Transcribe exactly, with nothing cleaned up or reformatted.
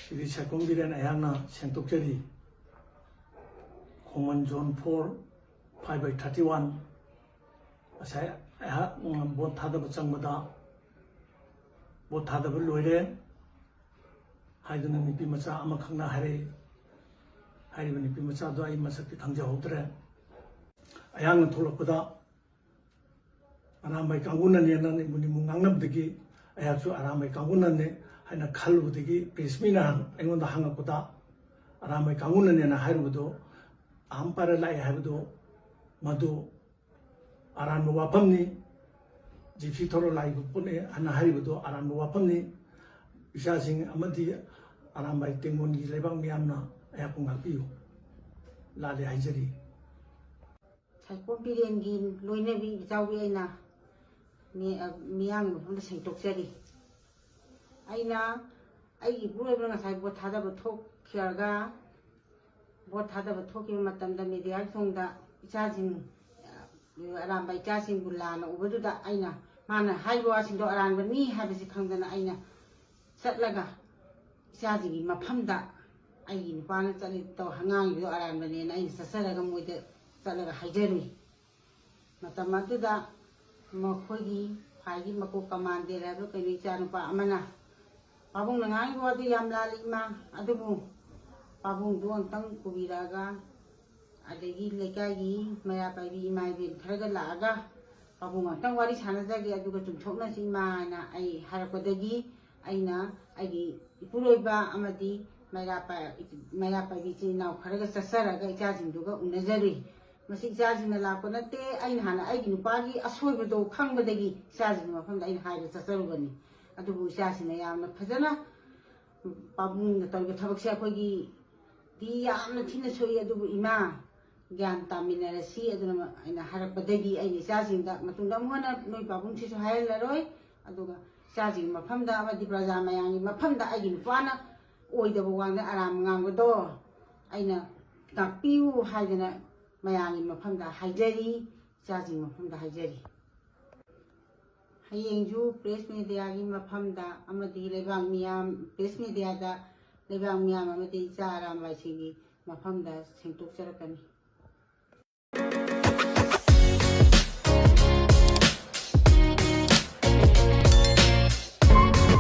ꯁꯤꯗꯤ ꯁꯥꯏꯈꯣꯝ ꯕꯤꯔꯦꯟ ꯑꯩꯍꯥꯛꯅ ꯁꯦꯡꯗꯣꯛꯆꯔꯤ꯫ ꯈꯣꯡꯃꯟ zone four, five by thirty one꯫ ꯉꯁꯥꯏ ꯑꯩꯍꯥꯛ, ꯎꯝ, ꯚꯣꯠ ꯊꯥꯗꯕ ꯆꯪꯕꯗ, "ꯚꯣꯠ ꯊꯥꯗꯕ ꯂꯣꯏꯔꯦ" ꯍꯥꯏꯗꯨꯅ ꯅꯨꯄꯤ ꯃꯆꯥ ꯑꯃꯈꯛꯅ ꯍꯥꯏꯔꯛꯏ꯫ ꯍꯥꯏꯔꯤꯕ ꯅꯨꯄꯤ ꯃꯆꯥꯗꯣ ꯑꯩ ꯃꯁꯛꯇꯤ ꯈꯪꯖꯍꯧꯗ꯭ꯔꯦ꯫ ꯑꯩꯍꯥꯛꯅ ꯊꯣꯛꯂꯛꯄꯗ ꯑꯔꯥꯝꯕꯥꯏ ꯀꯥꯡꯕꯨꯅꯅꯦꯅ ꯅꯤꯃꯨ ꯅꯤꯃꯨ ꯉꯥꯡꯅꯕꯗꯒꯤ ꯑꯩꯍꯥꯛꯁꯨ ꯑꯔꯥꯝꯕꯥꯏ ꯀꯥꯡꯕꯨꯅꯅꯦ ꯍꯥꯏꯅ ꯈꯜꯂꯨꯕꯗꯒꯤ press ꯃꯤꯅ ꯑꯩꯉꯣꯟꯗ ꯍꯪꯉꯛꯄꯗ, ꯑꯔꯥꯝꯕꯥꯏ ꯀꯥꯡꯕꯨꯅꯅꯦꯅ ꯍꯥꯏꯔꯨꯕꯗꯣ, ꯑꯍꯝ ꯄꯥꯏꯔ ꯂꯥꯛꯑꯦ ꯍꯥꯏꯕꯗꯣ, ꯃꯗꯨ ꯑꯔꯥꯟꯕ ꯋꯥꯐꯝꯅꯤ꯫ ꯖꯤꯞꯁꯤ ꯊꯧꯔ ꯂꯥꯛꯏꯕ ꯄꯣꯠꯅꯤ ꯍꯥꯏꯅ ꯍꯥꯏꯔꯤꯕꯗꯣ ꯑꯔꯥꯟꯕ ꯋꯥꯐꯝꯅꯤ꯫ ꯏꯆꯥꯁꯤꯡ ꯑꯃꯗꯤ ꯑꯔꯥꯝꯕꯥꯏ ꯇꯦꯡꯒꯣꯟꯒꯤ ꯂꯩꯕꯥꯛ ꯃꯤꯌꯥꯝꯅ ꯑꯩꯍꯥꯛꯄꯨ ꯉꯥꯛꯄꯤꯌꯨ꯫ ꯂꯥꯜꯂꯦ ꯍꯥꯏꯖꯔꯤ꯫ ꯁꯥꯏꯈꯣꯝ ꯕꯤꯔꯦꯟꯒꯤ ꯂꯣꯏꯅꯕꯤ ꯏꯆꯥꯎꯕꯤ ꯑꯩꯅ ꯃꯤ-, ꯑ, ꯃꯤꯌꯥꯝꯒꯤ ꯃꯐꯝꯗ ꯁꯦꯡꯗꯣꯛꯆꯔꯤ꯫ ꯑꯩꯅ ꯑꯩꯒꯤ ꯏꯄꯨꯔꯣꯏꯕꯅ ꯉꯁꯥꯏ ꯚꯣꯠ ꯊꯥꯗꯕ ꯊꯣꯛꯈꯤꯔꯒ, ꯚꯣꯠ ꯊꯥꯗꯕ ꯊꯣꯛꯈꯤꯕ ꯃꯇꯝꯗ ꯃꯦꯗꯤꯌꯥꯒꯤ ꯊꯣꯡꯗ ꯏꯆꯥꯁꯤꯡ, ꯑ, ꯑꯔꯥꯝꯕ ꯏꯆꯥꯁꯤꯡꯕꯨ ꯂꯥꯟꯅ ꯎꯕꯗꯨꯗ ꯑꯩꯅ, ꯃꯥꯅ ꯍꯥꯏꯔꯤꯕ ꯋꯥꯁꯤꯡꯗꯣ ꯑꯔꯥꯟꯕꯅꯤ ꯍꯥꯏꯕꯁꯤ ꯈꯪꯗꯅ ꯑꯩꯅ ꯆꯠꯂꯒ ꯏꯆꯥꯁꯤꯡꯒꯤ ꯃꯐꯝꯗ, ꯑꯩꯒꯤ ꯅꯨꯄꯥꯅ ꯆꯠꯂꯤ ꯇꯧ-, ꯉꯥꯡꯉꯤꯕꯗꯣ ꯑꯔꯥꯟꯕꯅꯦꯅ ꯑꯩꯅ ꯆꯠꯆꯔꯒ ꯃꯣꯏꯗ ꯆꯠꯂꯒ ꯍꯥꯏꯖꯔꯨꯏ꯫ ꯃꯇꯝ ꯑꯗꯨꯗ ꯃꯈꯣꯏꯒꯤ ꯈ꯭ꯋꯥꯏꯒꯤ ꯃꯀꯣꯛ ꯀꯃꯥꯟꯗꯦꯔ ꯍꯥꯏꯕ ꯀꯩꯅꯣ ꯏꯆꯥꯅꯨꯄꯥ ꯑꯃꯅ, "ꯄꯥꯕꯨꯡꯅ ꯉꯥꯡꯉꯤꯕ ꯋꯥꯗꯨ ꯌꯥꯝ ꯂꯥꯜꯂꯤ ꯏꯃꯥ, ꯑꯗꯨꯕꯨ ꯄꯥꯕꯨꯡꯗꯨ ꯑꯝꯇꯪ ꯄꯨꯕꯤꯔꯛꯑꯒ, ꯑꯗꯒꯤ ꯂꯩꯀꯥꯏꯒꯤ ꯃꯩꯔꯥ ꯄꯥꯏꯕꯤ ꯏꯃꯥ ꯏꯕꯦꯟ ꯈꯔꯒ ꯂꯥꯛꯑꯒ ꯄꯥꯕꯨꯡ ꯑꯝꯇꯪ ꯋꯥꯔꯤ ꯁꯥꯟꯅꯖꯒꯦ, ꯑꯗꯨꯒ ꯆꯨꯝꯊꯣꯛꯅꯁꯤ ꯏꯃꯥ" ꯍꯥꯏꯅ ꯑꯩ ꯍꯥꯏꯔꯛꯄꯗꯒꯤ ꯑꯩꯅ ꯑꯩꯒꯤ ꯏꯄꯨꯔꯣꯏꯕ ꯑꯃꯗꯤ ꯃꯩꯔꯥ ꯄꯥꯏ-, ꯃꯩꯔꯥ ꯄꯥꯏꯕꯤ ꯏꯆꯤꯟ ꯏꯅꯥꯎ ꯈꯔꯒ ꯆꯠꯆꯔꯒ ꯏꯆꯥꯁꯤꯡꯗꯨꯒ ꯎꯅꯖꯔꯨꯏ꯫ ꯃꯁꯤ ꯏꯆꯥꯁꯤꯡꯅ ꯂꯥꯛꯄ ꯅꯠꯇꯦ, ꯑꯩꯅ ꯍꯥꯟꯅ ꯑꯩꯒꯤ ꯅꯨꯄꯥꯒꯤ ꯑꯁꯣꯏꯕꯗꯣ ꯈꯪꯕꯗꯒꯤ ꯏꯆꯥꯁꯤꯡꯒꯤ ꯃꯐꯝꯗ ꯑꯩꯅ ꯍꯥꯏꯕ ꯆꯠꯆꯔꯨꯕꯅꯤ꯫ ꯑꯗꯨꯕꯨ ꯏꯆꯥꯁꯤꯡꯅ ꯌꯥꯝꯅ ꯐꯖꯅ ꯄꯥꯕꯨꯡꯅ ꯇꯧꯔꯤꯕ ꯊꯕꯛꯁꯦ ꯑꯩꯈꯣꯏꯒꯤꯗꯤ ꯌꯥꯝꯅ ꯊꯤꯅ ꯁꯣꯛꯏ, ꯑꯗꯨꯕꯨ ꯏꯃꯥ, ꯒ꯭ꯌꯥꯟ ꯇꯥꯃꯤꯟꯅꯔꯁꯤ꯫ ꯑꯗꯨꯅ ꯑꯩꯅ ꯍꯥꯏꯔꯛꯄꯗꯒꯤ ꯑꯩꯅ ꯏꯆꯥꯁꯤꯡꯗ ꯃꯇꯨꯡꯗ ꯑꯃꯨꯛ ꯍꯟꯅ ꯅꯣꯏ ꯄꯥꯕꯨꯡꯁꯤꯁꯨ ꯍꯥꯏꯍꯜꯂꯔꯣꯏ꯫ ꯑꯗꯨꯒ ꯏꯆꯥꯁꯤꯡꯒꯤ ꯃꯐꯝꯗ ꯑꯃꯗꯤ ꯄ꯭ꯔꯖꯥ ꯃꯌꯥꯝꯒꯤ ꯃꯐꯝꯗ ꯑꯩꯒꯤ ꯅꯨꯄꯥꯅ ꯑꯣꯏꯗꯕ ꯋꯥꯉꯥꯡ ꯑꯔꯥꯟꯕ ꯉꯥꯡꯕꯗꯣ ꯑꯩꯅ ꯇꯥꯛꯄꯤꯌꯨ ꯍꯥꯏꯗꯅ ꯃꯌꯥꯝꯒꯤ ꯃꯐꯝꯗ ꯍꯥꯏꯖꯔꯤ, ꯏꯆꯥꯁꯤꯡꯒꯤ ꯃꯐꯝꯗ ꯍꯥꯏꯖꯔꯤ꯫ ꯍꯌꯦꯡꯁꯨ press mediaꯒꯤ ꯃꯐꯝꯗ ꯑꯃꯗꯤ ꯂꯩꯕꯥꯛ ꯃꯤꯌꯥꯝ press mediaꯗ ꯂꯩꯕꯥꯛ ꯃꯤꯌꯥꯝ ꯑꯃꯗꯤ ꯏꯆꯥ ꯑꯔꯥꯝꯕꯥꯏꯁꯤꯡꯒꯤ ꯃꯐꯝꯗ ꯁꯦꯡꯗꯣꯛꯆꯔꯛꯀꯅꯤ꯫